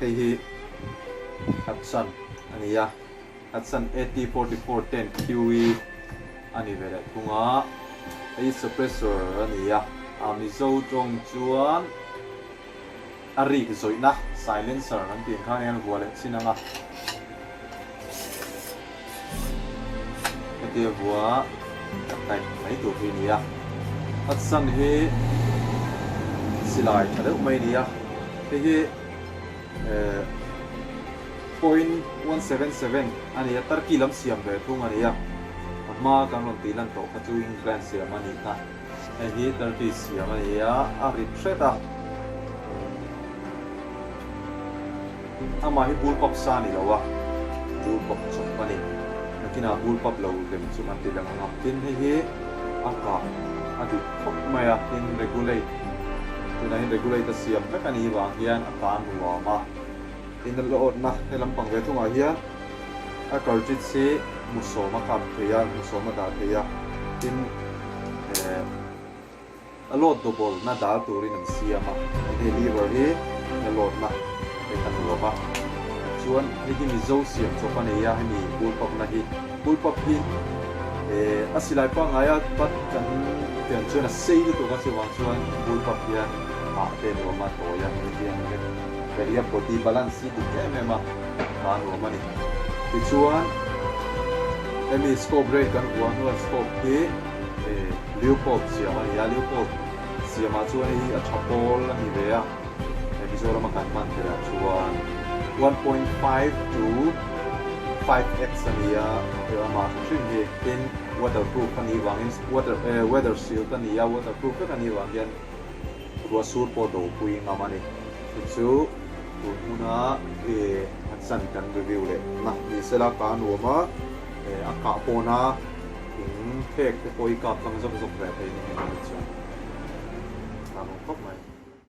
Hei hi Hatsan a ni a, Hatsan AT44 10 QE a ni ve leh thung a, hei hi suppressor a ni a, a Mizo tawng chuan a rik zawihna silencer an tih ang khan hian vuah leh chin ang a, hetia vuah a type mai tur hi a ni a, Hatsan hi silai tha deuh mai a ni a, hei hi eh 0.177 a ni a, Turkey lam siam ve thung a ni a, a hma kan rawn tih lan tawh kha chu England siam a nih kha, hei hi Turkey siam a ni a, a rit hret a, amah hi bullpup sa a ni lo a, bullpup chawp a ni, nakinah bullpup lo lem chu kan ti lang ang a, tin hei hi a kah a dik khawp mai a, tin regulate tunah hian regulate a siam vek a nih vang hian a kah nuam a. In a lawtna he lampang ve thungah hian a cartridge hi hmusawm a kap thei a, hmusawm a dah thei a, tin eh a load double na dal turin an siam a, hei lever hi a load na hei kha nuam a, chuan hei hi Mizo siam chawp a nei a, hemi bullpup na hi bullpup hi eh a silai pangngai a bat kan pian chuan a sei lutuk a chuvang chuan bullpup hian hah te nuam a tawi a hei hian vek. Area body balance hi dik em em a, a nuam a ni. Tichuan, hemi scope rate kan vuah hnuah scope hi Leupold siam a ni a, Leupold siamah chuan hei hi a tha pawl a ni ve a, he Mizorama kan hman theihah chuan 1.5 to 5x a ni a, he ramah hrim hrim hi tin waterproof a nih vangin water weather sealed a ni a, waterproof vek a nih vang hian Ruah sur pawh dopui ngam a ni. Chu chu tun hmuna i Hatsan kan review leh na ni sela ka nuam a, a kah pawna thing phek te pawh hi kap tlang zawk zawk ve thei ni heng a ni chuan a nuam khawp mai.